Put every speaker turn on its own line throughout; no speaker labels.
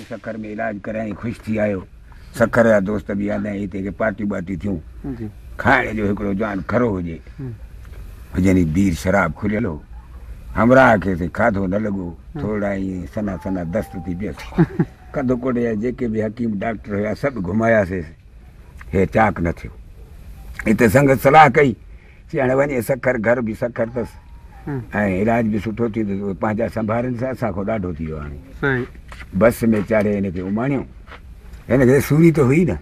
سکر ۾ علاج ڪرايائين، خوش ٿي آيو. سکر جا دوست به آندائين، هتي ڪي پارٽيون ٻارٽيون ٿيون. کائڻ جو هڪڙو جوان کرو هجي. هجن بير شراب کليل هو. همراهه کي سائين کاڌو نه لڳو. ٿورڙا ائين سنها سنها دست ٿي پيس. ڪنڌڪوٽ جا جيڪي به حڪيم ڊاڪٽر هيا سڀ گهماياسيس. هي چاڪ نه ٿيو. هتي سنگت صلاح ڪئي. چي هاڻي وڃي سکر گهر به سکر اٿس ۽ علاج به سٺو ٿيندس اهي پنهنجا سنڀارين سان اسان کان ڏاڍو ٿي ويو هاڻي بس ۾ چاڙهي هن کي اماڻيو هن کي سوري ته هئي نه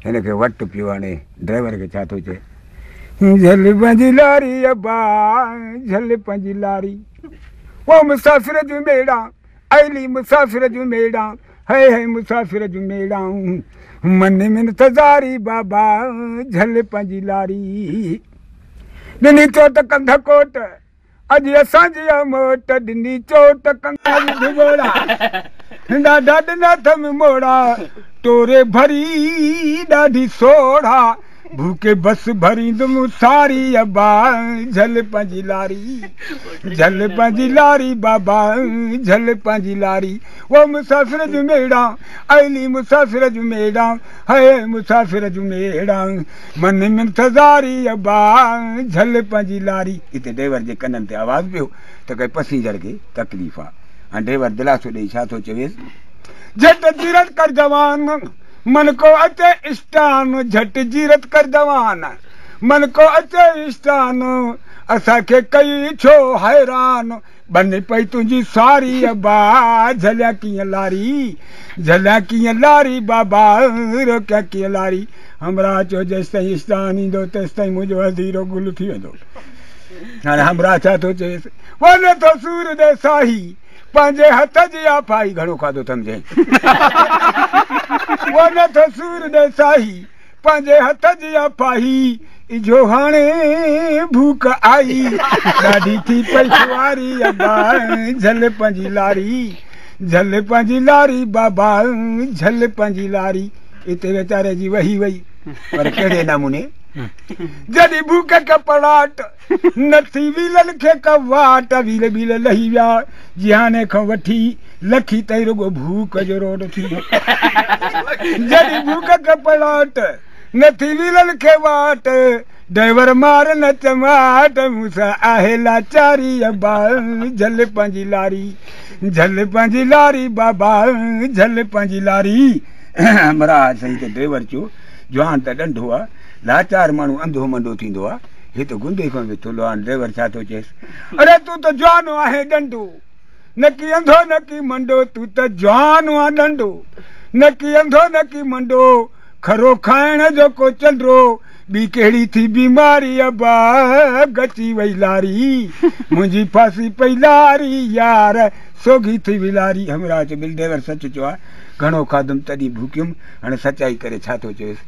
هن کي وٽ پيو هاڻي ڊرائيور کي ڇا ٿو چئي جهل پنهنجي لاري ابا جهل پنهنجي لاري او مسافر جون ميڙا ايلي مسافر جون ميڙا هي هي مسافر جون ميڙائون من منٿ زاري بابا جهل پنهنجي لاري ڏني چوٽ ڪنڌ ڪوٽ اڄ اسان جي آ موٽ ڏني چوٽ ڪنڌ موڙا ڏاڍا ڏنا اٿم موڙا ٽوري ڀري ڏاڍي سوڙها ڀوڪي بس ڀريندم ساري ابا جهل پنهنجي لاري جهل پنهنجي لاري بابا جهل پنهنجي لاري او مسافر جون ميڙا ايلي مسافر جون ميڙا هي مسافر جون ميڙا من منٿ زاري ابا جهل پنهنجي لاري اتي ڊرائيور جي ڪنن تي آواز پيو ته ڪنهن پسينجر کي تڪليف آ هاڻي ڊرائيور دلاسو ڏئي ڇا ٿو چويس جهٽ جيرت ڪر جوان من ڪو اچي اشٽان جهٽ جيرت ڪر جوان من ڪو اچي اشٽان اسان کي ڪيئي ڇو حيران ٻني پئي تنهنجي ساري ابا جهليان ڪيئن لاري جهليان ڪيئن لاري بابا روڪيان ڪيئن لاري همراهه چيو جيستائين اشٽان ايندو تيستائين منهنجو هديرو گل ٿي ويندو هاڻي همراهه ڇا ٿو چئيس وڃي ٿو سور ڏي ساهي پنهنجي هٿ جي آ ڦاهي گهڻو کاڌو اٿم جنهن وڃي ٿو سور ڏي ساهي پنهنجي هٿ جي آ ڦاهي اجهو هاڻي ڀوڪ آئي ڏاڍي ٿي پئي خواري ابا جهل پنهنجي لاري جهل پنهنجي لاري بابا جهل پنهنجي لاري اتي ويچاري جي وهي وئي پر ڪهڙي نموني جڏهن ڀوڪ ڪپڙاٽ نه ٿي ويلن کي ڪا واٽ، ويل ٻيل لهي ويا، جهاني کان وٺي لکي تائين رڳو ڀوڪ جو روڊ ٿي ويو. جڏهن ڀوڪ ڪپڙاٽ، نه ٿي ويلن کي واٽ، ڊرائيور مار نه چماٽ، مون سان آهي لاچاري، ابا جهل پنهنجي لاري، جهل پنهنجي لاري، بابا جهل پنهنجي لاري. همراهه سائين ته ڊرائيور چيو، جوان ته ڏنڍو آ، لاچار ماڻهو انڌو منڊو ٿيندو آ. هي ته گندي کان به ٿلهو آ. ڊرائيور ڇا ٿو چئيس؟ اڙي تون ته جوان آهين ڏنڊو، نه ڪي انڌو نه ڪي منڊو، تون ته جوان آن ڏنڊو، نه ڪي انڌو نه ڪي منڊو، کرو کائڻ جو ڪو چنڊو، ٻي ڪهڙي ٿي بيماري ابا، گچي وئي لاري، منهنجي ڦاسي پئي لاري، يار سوگهي ٿي وئي لاري. همراهه چيو، بل ڊرائيور سچ چيو آ، گهڻو کاڌم تڏهن ڀوڪيم، هاڻي سچائي ڪري ڇا ٿو چويس؟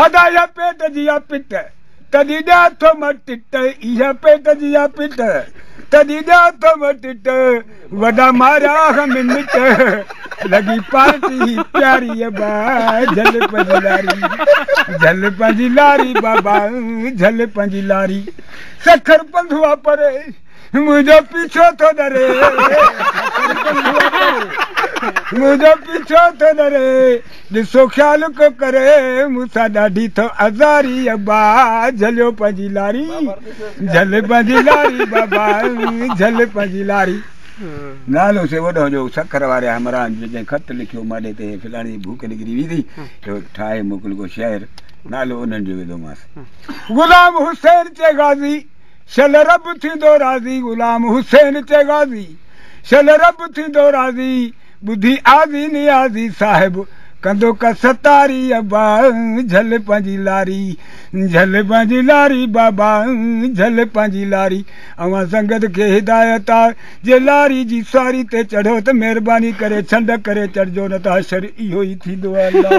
ادا اها پيٽ جي آ پٽ. تڏي ڏيان ٿو مان ٽٽ، اها پيٽ جي آ پٽ، تڏي ڏيان ٿو مان ٽٽ، وڏا ماريا هم مٽ، لڳي پارٽي پياري ابا، جهل پنهنجي لاري، جهل پنهنجي لاري بابا، جهل پنهنجي لاري، سکر پنڌ آ پري. منهنجو پيڇو ٿو ڏري منهنجو پيڇو ٿو ڏري ڏسو خيال ڪو ڪري مون سان ڏاڍي ٿو آزاري ابا جهليو پنهنجي لاري جهل پنهنجي لاري بابا جهل پنهنجي لاري نالو سي وڏو جو سکر واري همراهن جو جنهن خط لکيو ماڏي تي فلاڻي جي ڀوڪ نڪري ويندي ته ٺاهي موڪل ڪو شعر نالو انهن جو وڌومانس غلام حسين چي غازي شل رب ٿيندو راضي غلام حسين چي غازي شل رب ٿيندو راضي ٻڌي آزي نيازي صاحب ڪندو ڪا ستاري ابا جهل پنهنجي لاري جهل پنهنجي لاري بابا جهل پنهنجي لاري اوهان سنگت کي هدايت آ جي لاري جي سواري تي چڙهو ته مهرباني ڪري ڇنڊ ڪري چڙهجو نه ته حشر اهو ئي ٿيندو الله.